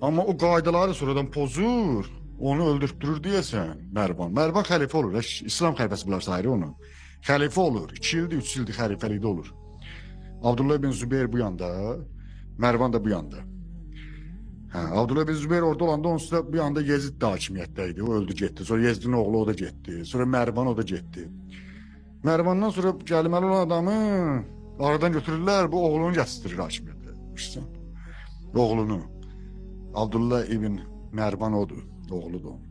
Amma o qaydaları sonradan pozur, onu öldürtdürür deyəsən Mərvan. Mərvan xəlifə olur, İslam xəlifəsi bunlar sayır onu. Xəlifə olur, 2 ildir, 3 ildir xəlifəlikdə olur. Abdullah ibn Zübeyir bu yanda, Mərvan da bu yanda. Hə, Abdullah ibn Zübeyir orada olanda onsuz da bu yanda Yezid də hakimiyyətdə idi, o öldü getdi. Sonra Yezidin oğlu o da getdi, sonra Mərvan o da getdi. Mərvandan sonra gəlməli olan adamı aradan götürürlər, bu oğlunu gətirdir hakimiyyətə. Oğlunu. Abdullah ibn Mərvan odur, oğludur onun.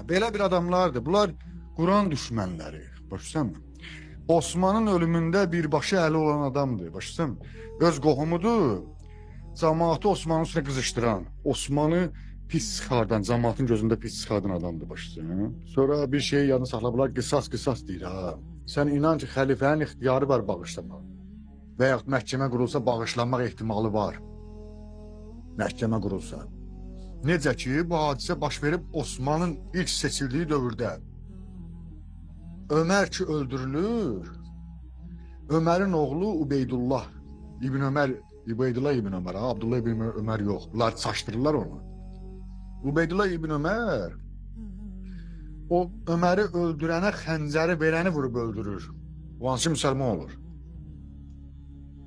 Belə bir adamlardır. Bunlar Quran düşmənləri. Başlayırsan mı? Osmanın ölümündə birbaşa əli olan adamdır. Başlayırsan mı? Öz qohumudur. Cəmaatı Osmanın üstünə qızışdıran, Osmanı pis çıxardan, cəmaatın gözündə pis çıxardan adamdır. Başlayırsan. Sonra bir şeyi yadını saxla, qisas qisas deyir ha. Sən inan ki, xəlifənin ixtiyarı var bağışlamaq. Və yaxud məhkəmə qurulsa bağışlanmaq ehtimalı var. Məhkəmə qurulsa. Necə ki, bu hadisə baş verib Osmanın ilk seçildiyi dövrdə. Ömər ki öldürülür, Ömərin oğlu Ubeydullah, İbn Ömər, Ubeydullah İbn Ömər, Abdullah İbn Ömər yox, bunlar çaşdırırlar onu. Ubeydullah İbn Ömər, o Öməri öldürənə xəncəri verəni vurub öldürür. O hansı müsəlman olur.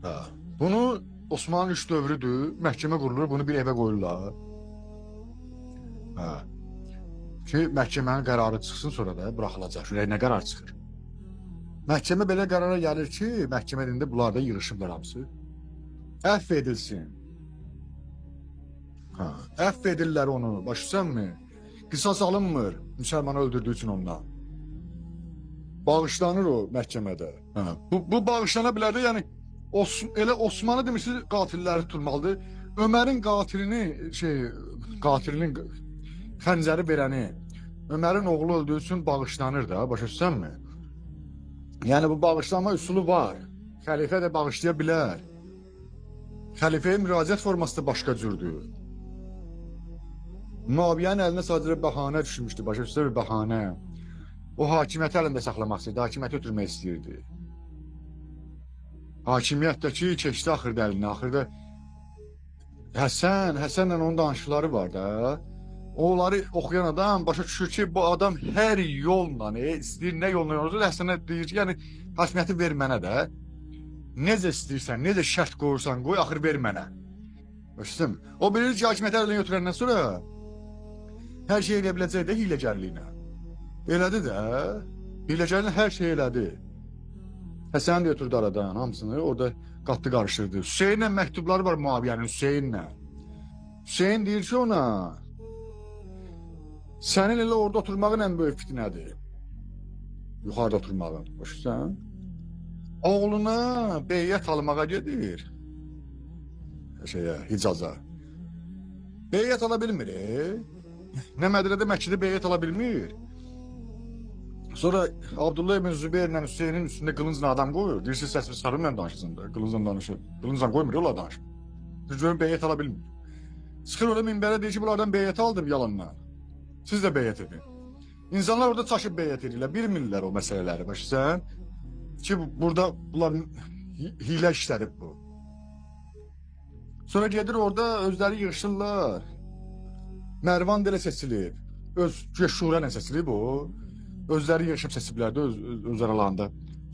Hə. Bunu Osmanlı üç dövrüdür, məhkəmə qurulur, bunu bir evə qoyurlar. Hə. Ki, məhkəmənin qərarı çıxsın sonra da buraxılacaq. Şuraya nə qərar çıxır? Məhkəmə belə qərara gəlir ki, məhkəmə indi bunlar da yığışıblar hamısı. Əfv edilsin. Hə, əfv edirlər onu, başlayırsanmı? Qisas alınmır müsəlmanı öldürdüyü üçün ondan. Bağışlanır o məhkəmədə. Hə. Bu bağışlana bilər də, yəni elə Osmanı demişsiniz, qatilləri tutulmalıdır. Ömərin qatilini, qatilinin xəncəri verəni Ömərin oğlu öldüyü üçün bağışlanır da, başa düşsənmi? Yəni bu bağışlanma üsulu var. Xəlifə də bağışlaya bilər. Xəlifəyə müraciət forması da başqa cürdür. Müaviyyənin əlinə sadəcə bəhanə düşmüşdü, başa düşsə bir bəhanə. O hakimiyyəti əlində saxlamaq istəyirdi, hakimiyyəti ötürmək istəyirdi. Hakimiyyət də ki, keçdi axırda əlinə, axırda Həsənlə onun danışıqları var da. Onları oxuyan adam başa düşür ki, bu adam hər yolla, istəyir, nə yolla olursa, Həsənə deyir ki, yəni hakimiyyəti ver mənə də. Necə istəyirsən, necə şərt qoyursan, qoy, axır ver mənə. Başlayım. O bilir ki, hakimiyyəti əlinə götürəndən sonra hər şey eləyə biləcək də hiyləgərliyinə. Elədi də, hiyləgərliyinə hər şey elədi. Həsən də götürdü aradan hamısını, orada qatdı qarışdırdı. Hüseynlə məktubları var Muaviyyənin, Hüseynlə. Hüseyn deyir ki ona, sənin elə orada oturmağın ən böyük fitnədir. Yuxarıda oturmağın, başırsan. Oğluna beyyət almağa gedir. Hicaza. Beyyət ala bilmir. Nə Mədinədə, Məkkədə beyyət ala bilmir. Sonra Abdullah ibn Zübeyrlə Hüseynin üstündə qılıncla adam qoyur. Deyir ki, səsini sarımla danışırsın da. Qılıncla danışır. Qılıncla qoymur, yola danışır. Görün, beyyət ala bilmir. Çıxır orada minbərə, deyir ki, bunlardan beyyət aldım yalandan. Siz də beyyət edin. İnsanlar orada çaşıb beyyət edirlər. Bilmirlər o məsələləri. Başırsan ki, burada bunlar hilə işlədib bu. Sonra gedir orada özləri yığışırlar. Mərvan da elə seçilib. Öz şura ilə seçilib o. Özləri yığışıb seçiblər də öz aralarında.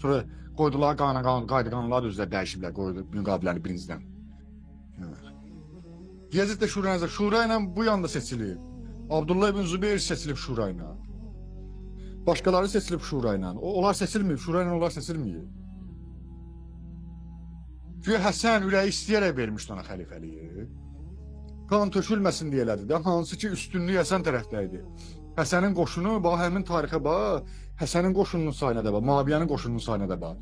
Sonra qoydular qayda qanunları da özləri dəyişiblər, qoydu müqaviləni birincidən. Yezid də şura ilə, şura ilə bu yanda seçilib. Abdullah ibn Zübeyir seçilib şura ilə. Başqaları seçilib şura ilə. Onlar seçilməyib, şura ilə onlar seçilməyib. Güya Həsən ürəyi istəyərək vermişdi ona xəlifəliyi. Qan tökülməsin deyə elədi də, hansı ki üstünlük Həsən tərəfdə idi. Həsənin qoşunu, bax, həmin tarixə bax, Həsənin qoşununun sayına da bax, Muaviyyənin qoşununun sayına da bax.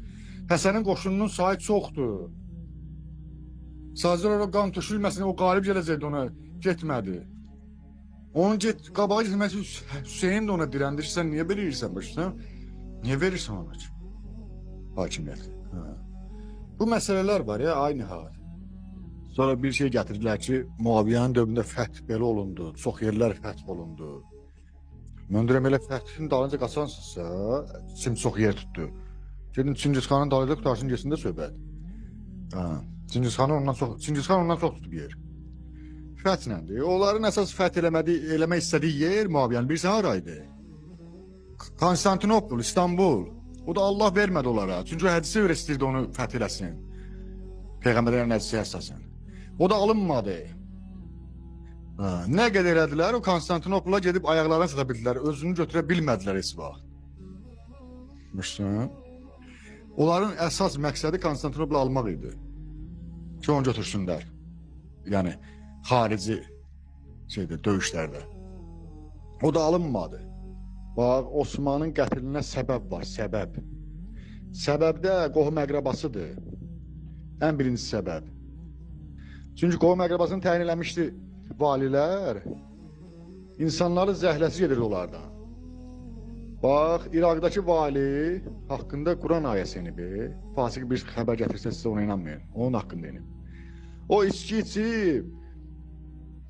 Həsənin qoşununun sayı çoxdur. Sadəcə olaraq qan tökülməsin, o qalib gələcəkdi ona, getmədi. Onun qabağa getməsi Hüseyin də ona dirəndir ki, sən niyə verirsən başına? Niyə verirsən ona ki? Hakimiyyəti. Bu məsələlər var ya, aynı hal. Sonra bir şey gətirdilər ki, Muaviyyənin dövründə fəth belə olundu, çox yerlər fəth olundu. Mən deyirəm, elə fəthin dalınca qaçansınızsa, kim çox yer tutdu. Gedin Çingiz xanın dalınca qutarsın, getsin də söhbət. Çingiz xan ondan çox tutub yer. Fəthnəndir. Onların əsas fəth eləmək istədiyi yer Muaviyyənin bilirsən haraydı? Konstantinopol, İstanbul. O da Allah vermədi onlara. Çünki o hədisə görə istəyirdi onu fəth eləsin. Peyğəmbərlərin hədisiyə əsasən. O da alınmadı. Nə qədər elədilər, o Konstantinopola gedib ayaqlarına çata bildilər, özünü götürə bilmədilər heç vaxt. Onların əsas məqsədi Konstantinopola almaq idi. Ki, onu götürsünlər. Yəni, xarici şeydə, döyüşlərdə. O da alınmadı. Bax, Osmanın qətlinə səbəb var, səbəb. Səbəb də qohum əqrəbasıdır. Ən birinci səbəb. Çünki qohum əqrəbasını təyin eləmişdi valilər, insanların zəhləsi gedirdi onlardan. Bax, İraqdakı vali haqqında Quran ayəsi inib. Fasiq bir xəbər gətirsə sizə ona inanmayın. Onun haqqında inib. O içki içib,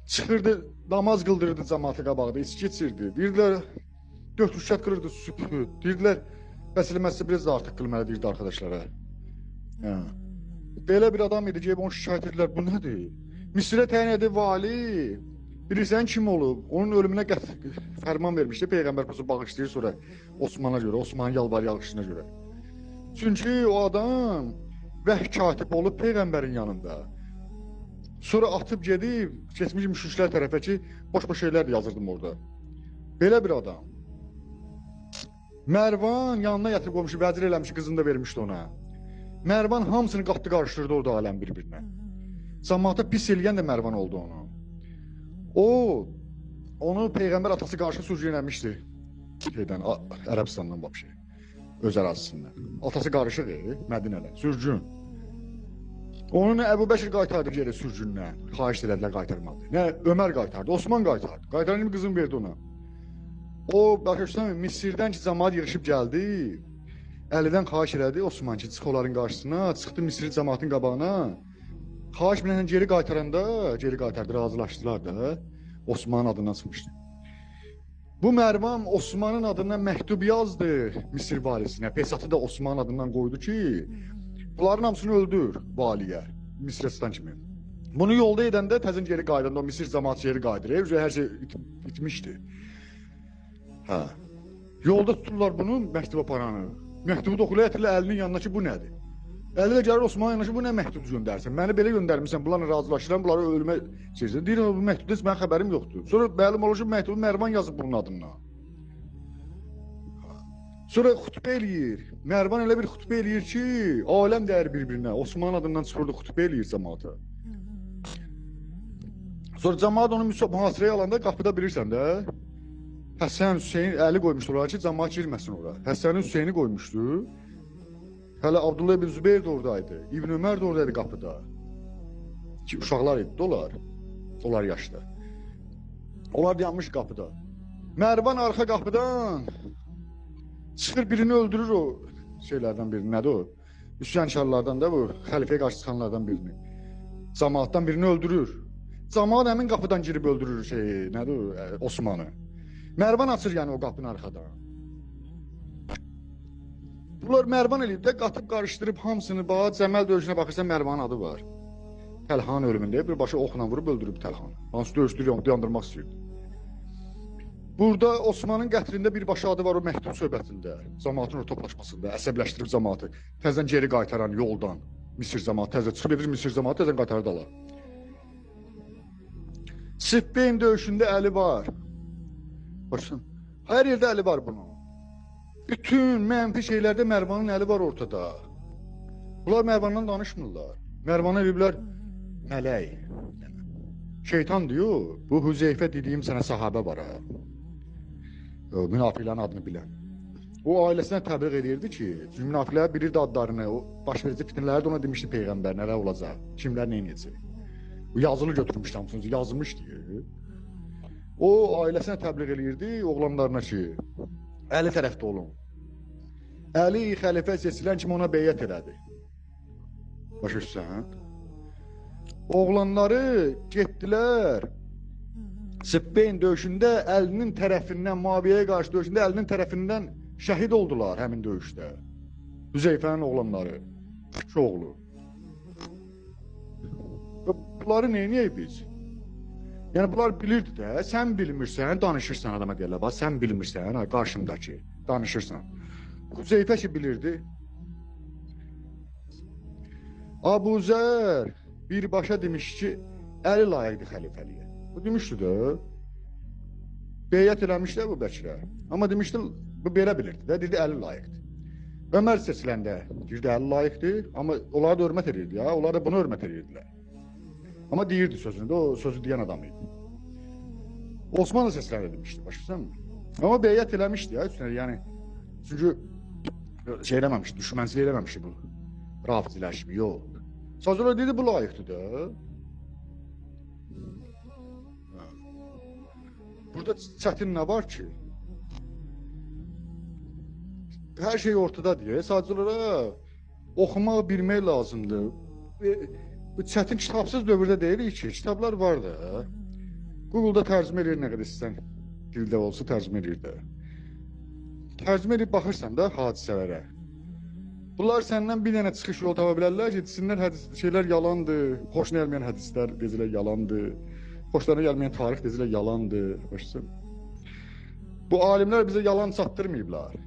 çıxırdı, namaz qıldırırdı cəmaatı qabaqda, içki içirdi. Deyirdilər, 4 rükət qılırdı sübhü. Deyirdilər, bəs eləməzsə biraz da artıq qılmalı deyirdi arkadaşlara. Belə bir adam idi ki, onu şikayət edirlər, bu nədir? Misirə təyin edib vali, bilirsən kim olub? Onun ölümünə fərman vermişdi, Peyğəmbər bağışlayır sonra Osmana görə, Osmanın yalvar yalışına görə. Çünki o adam vəhy katib olub Peyğəmbərin yanında. Sonra atıb gedib, keçmiş müşriklər tərəfə ki, boş-boş şeylər yazırdım orada. Belə bir adam. Mərvan yanına yatırıb qoymuşdu, vəzir eləmişdi, qızını da vermişdi ona. Mərvan hamısını qatdı, qarışdırdı orada aləm bir-birinə. Camaata pis eləyən də Mərvan oldu onu. O, onu Peyğəmbər atası qarşı sürgün eləmişdi. Şeydən, Ərəbistandan bax şey, öz ərazisindən. Atası qarışıq, Mədinədə, sürgün. Onu nə Əbu Bəkir qaytardı geri sürgündən, xahiş elədilər, qaytarmadı. Nə Ömər qaytardı, Osman qaytardı. Qaytaran kimi qızını verdi ona. O, başa düşürsən, Misirdən ki, camaat yığışıb gəldi, Əlidən xahiş elədi Osman ki, çıx onların qarşısına, çıxdı Misir camaatın qabağına. Xahiş bilən geri qaytaranda, geri qaytardı, razılaşdılar da, Osmanın adından çıxmışdı. Bu Mərvan Osmanın adından məktub yazdı Misir valisinə, Pesatı da Osmanın adından qoydu ki, bunların hamısını öldür valiyə, Misirə çıxan kimi. Bunu yolda edəndə təzən geri qayıdanda o Misir camaatı geri qayıdır, hər şey itmişdi. Hə. Yolda tuturlar bunu, məktub aparanı. Məktubu da oxuyur, gətirirlər əlinin yanına ki, bu nədir? Əli də gəlir Osmanın yanına ki, bu nə məktub göndərsən? Məni belə göndərmirsən, bunlarla razılaşıram, bunları ölümə çəkirsən. Deyir, bu məktubda heç mənim xəbərim yoxdur. Sonra məlum olur ki, məktubu Mərvan yazıb bunun adından. Sonra xütbə eləyir. Mərvan elə bir xütbə eləyir ki, aləm dəyər bir-birinə. Osman adından çıxırdı, xütbə eləyir cəmaata. Sonra cəmaat onu mühasirəyə alanda qapıda bilirsən də, Həsən, Hüseyin, Əli qoymuşdu ora ki, cəmaat girməsin ora. Həsənin Hüseyni qoymuşdu. Hələ Abdullah ibn Zübeyir də oradaydı. İbn Ömər də oradaydı qapıda. Ki, uşaqlar idi onlar. Onlar yaşda. Onlar dayanmış qapıda. Mərvan arxa qapıdan çıxır, birini öldürür o şeylərdən birini. Nədir o? Üsyankarlardan da bu, xəlifəyə qarşı çıxanlardan birini. Camaatdan birini öldürür. Camaat həmin qapıdan girib öldürür şeyi, nədir o, Osmanı. Mərvan açır yəni o qapını arxadan. Bunlar Mərvan eləyib də, qatıb qarışdırıb hamısını, bax, Cəməl döyüşünə baxırsan Mərvanın adı var. Təlhanın ölümündə birbaşa oxla vurub öldürüb Təlhanı. Hansı döyüşdür, yandırmaq istəyirdi. Burada Osmanın qətlində birbaşa adı var o məktub söhbətində, cəmaatın o toplaşmasında, əsəbləşdirib cəmaatı, təzən geri qaytaran yoldan, Misir cəmaatı təzə çıxıb edir, Misir cəmaatı təzən qaytarır dala. Sifpeyn döyüşündə əli var. Başın, hər yerdə əli var bunun. Bütün mənfi şeylərdə Mərvanın əli var ortada. Bunlar Mərvandan danışmırlar. Mərvana eləyiblər mələk. Şeytan diyor, bu Hüzeyfə dediyim sənə sahabə var ha. Münafiqlərin adını bilən. O ailəsinə təbliğ edirdi ki, çünki münafiqlər bilirdi adlarını, o baş verici fitnələri də ona demişdi Peyğəmbər, nələr olacaq, kimlər nə edəcək. O yazılı götürmüşdü hamısını, yazmış deyir. O ailəsinə təbliğ edirdi oğlanlarına ki, Əli tərəfdə olun. Əli xəlifə seçilən kimi ona beyyət elədi. Başa düşürsən? Oğlanları getdilər Sifpeyn döyüşündə Əlinin tərəfindən, Muaviyəyə qarşı döyüşündə Əlinin tərəfindən şəhid oldular həmin döyüşdə. Hüzeyfənin oğlanları, iki oğlu. Bunları neyniyək biz? Yəni bunlar bilirdi də, sən bilmirsən, danışırsan adama deyirlər, bax, sən bilmirsən, ha, qarşımdakı, danışırsan. Hüzeyfə ki bilirdi. Abu Zər birbaşa demiş ki, Əli layiqdir xəlifəliyə. Bu demişdi də, beyyət eləmişdi Əbu Bəkirə. Amma demişdi, bu belə bilirdi də, deyirdi Əli layiqdir. Ömər seçiləndə deyirdi Əli layiqdir, amma onlara da hörmət edirdi ya, onlar da bunu hörmət edirdilər. Amma deyirdi sözünü də, o sözü deyən adam idi. Osman da seçiləndə demişdi, başa düşürsən? Amma beyyət eləmişdi ya, üstünə, yəni, çünki şey eləməmişdi, düşmənçilik eləməmişdi bu rafizlər kimi, yox. Sadəcə dedi, bu layiqdir də. Burada çətin nə var ki? Hər şey ortada deyə, sadəcə olaraq oxumaq, bilmək lazımdır. Bu çətin kitabsız dövrdə deyilik ki, kitablar var da. Google'da tərcümə eləyir nə qədər istəsən, dildə olsa tərcümə eləyir də. Tərcümə eləyib baxırsan da hadisələrə. Bunlar səndən bir dənə çıxış yolu tapa bilərlər ki, desinlər hədis, şeylər yalandır, xoşuna gəlməyən hədislər deyəcəklər yalandır, xoşlarına gəlməyən tarix deyəcəklər yalandır. Başlasın. Bu alimlər bizə yalan çatdırmayıblar.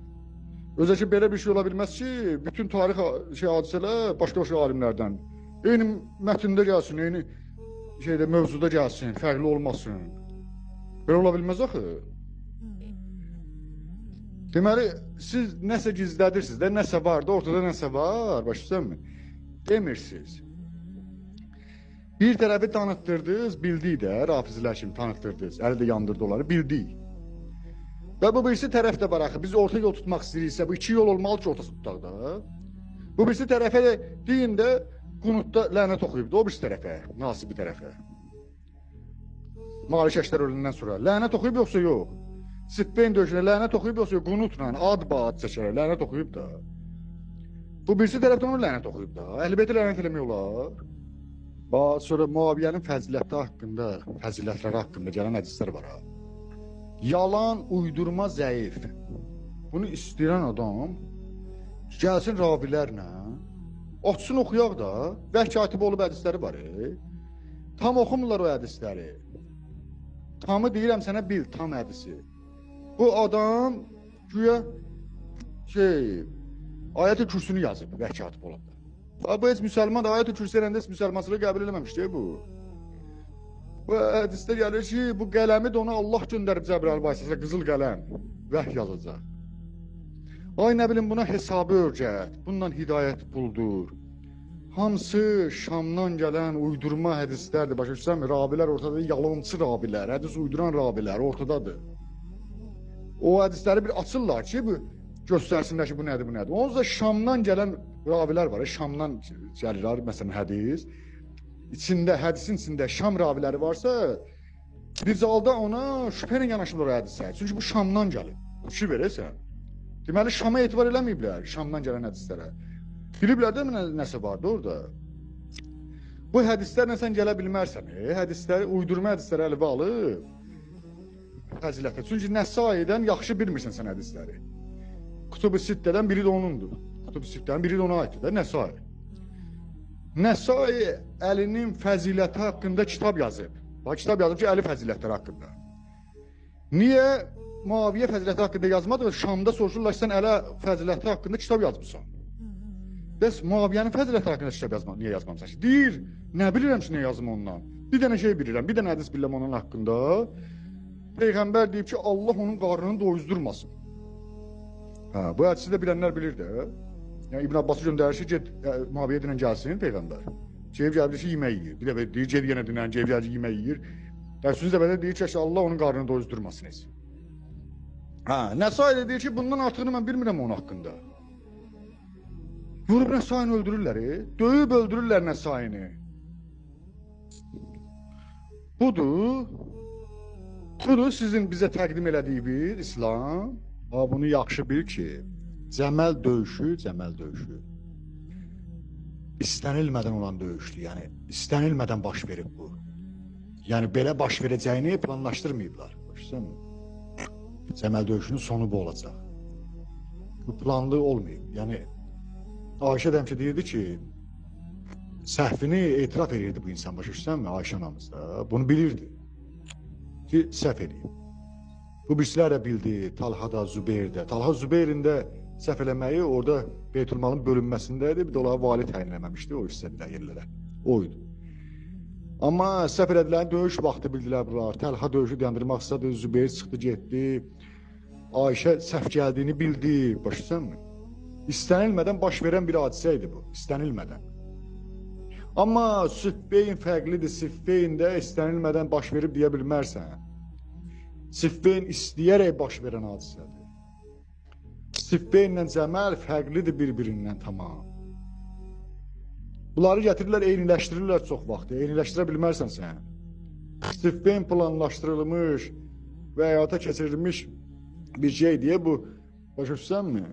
Özə ki, belə bir şey ola bilməz ki, bütün tarix hadisələr başqa-başqa alimlərdən. Eyni mətndə gəlsin, eyni şeydə, mövzuda gəlsin, fərqli olmasın. Belə ola bilməz axı. Deməli, siz nəsə gizlədirsiniz də, nəsə var da, ortada nəsə var, başa düşürsən? Demirsiniz. Bir tərəfi tanıtdırdınız, bildik də, rafizlər kimi tanıtdırdınız, əli də yandırdı onları, bildik. Və bu birisi tərəf də var axı, biz orta yol tutmaq istəyiriksə, bu iki yol olmalı ki, ortası tutaq da. Bu birisi tərəfə də deyin də, Qunutda lənət oxuyubdu, o birisi tərəfə, nasibi tərəfə. Malik Əşlər ölündən sonra lənət oxuyub yoxsa yox? Sifpeyn döyüşünə lənət oxuyub yoxsa yox? Qunutla, ad baad çəkərək lənət oxuyub da. Bu birisi tərəfdən onu lənət oxuyub da. Əhl-i Beytə lənət eləmək olar. Bax, sonra Muaviyənin fəziləti haqqında, fəzilətləri haqqında gələn hədislər var ha. Yalan, uydurma, zəif. Bunu istəyən adam gəlsin ravilərlə, açsın oxuyaq da, vəh katib olub hədisləri var. Tam oxumurlar o hədisləri. Tamı deyirəm sənə bil, tam hədisi. Bu adam güya ayət-i kürsünü yazıb vəh katib olub da. Bu heç müsəlman da ayət-i kürsü eləndə heç müsəlmançılığı qəbul eləməmişdi bu. Bu hədisdə gəlir ki, bu qələmi də ona Allah göndərib Cəbrayıl vasitəsilə, qızıl qələm, vəh yazacaq. Ay nə bilim buna hesabı öyrət, bununla hidayət buldur. Hamısı Şamdan gələn uydurma hədislərdir. Başa düşürsən? Ravilər ortada, yalançı ravilər, hədis uyduran ravilər ortadadır. O hədisləri bir açırlar ki, bu göstərsinlər ki, bu nədir, bu nədir. Onsuz da Şamdan gələn ravilər var. Şamdan gəlir, məsələn, hədis. İçində, hədisin içində Şam raviləri varsa, ricalda ona şübhə ilə yanaşırlar o hədisə. Çünki bu Şamdan gəlir. Fikir verəsən. Deməli, Şama etibar eləməyiblər, Şamdan gələn hədislərə. Biliblər də nəsə vardı orada. Bu hədislərlə sən gələ bilmərsən. Hədisləri, uydurma hədisləri əlivə alıb fəzilətə. Çünki Nəsaidən yaxşı bilmirsən sən hədisləri. Kutub-ı Sittədən biri də onundur. Kutub-ı Sittədən biri də ona aiddir də, Nəsai. Nəsai Əlinin fəziləti haqqında kitab yazıb. Bax, kitab yazıb ki, Əli fəzilətləri haqqında. Niyə Muaviyə fəziləti haqqında yazmadı? Şamda soruşurlar ki, sən Əli fəziləti haqqında kitab yazmısan. Bəs Muaviyyənin fəziləti haqqında kitab yazma, niyə yazmamısan ki? Deyir, nə bilirəm ki, nə yazım ondan? Bir dənə şey bilirəm, bir dənə hədis bilirəm onun haqqında. Peyğəmbər deyib ki, Allah onun qarnını doyuzdurmasın. Hə, bu hədisi də bilənlər bilir də. Yəni İbn Abbası göndərir ki, get Muaviyə dinən gəlsin Peyğəmbər. Gəlib gəldi ki, yemək yeyir. Bir dəfə deyir, ged yenə dinən, gəlib gəldi yemək yeyir. Üçüncü dəfə də deyir ki, Allah onun qarnını doyuzdurmasın heç. Hə, Nəsai də deyir ki, bundan artığını mən bilmirəm onun haqqında. Vurub Nəsaini öldürürlər, döyüb öldürürlər Nəsaini. Budur. Budur sizin bizə təqdim elədiyiniz İslam. Ha, bunu yaxşı bil ki, Cəməl döyüşü istənilmədən olan döyüşdür. Yəni istənilmədən baş verib bu. Yəni belə baş verəcəyini planlaşdırmayıblar. Başlayırsan? Cəməl döyüşünün sonu bu olacaq. Bu planlı olmayıb. Yəni Ayşə də həmişə deyirdi ki, səhvini etiraf edirdi bu insan, başa düşsənmi? Ayşə anamız da bunu bilirdi ki, səhv eləyib. Bu birisilər də bildi, Talha da, Zübeyir də. Talha Zübeyrin də səhv eləməyi orada Beytülmalın bölünməsində idi, bir də onlara vali təyin eləməmişdi o hissədə yerlərə. O idi. Amma səhv elədilər, döyüş vaxtı bildilər bunlar. Talha döyüşü dayandırmaq istədi, Zübeyir çıxdı, getdi. Ayşə səhv gəldiyini bildi, başa düşsənmi? İstənilmədən baş verən bir hadisə idi bu, istənilmədən. Amma Siffeyn fərqlidir, Siffeyn də istənilmədən baş verib deyə bilmərsən. Siffeyn istəyərək baş verən hadisədir. Siffeynlə Cəməl fərqlidir bir-birindən tamam. Bunları gətirirlər, eyniləşdirirlər çox vaxt, eyniləşdirə bilmərsən sən. Siffeyn planlaşdırılmış və həyata keçirilmiş bir şey deyə bu, başa düşsənmi?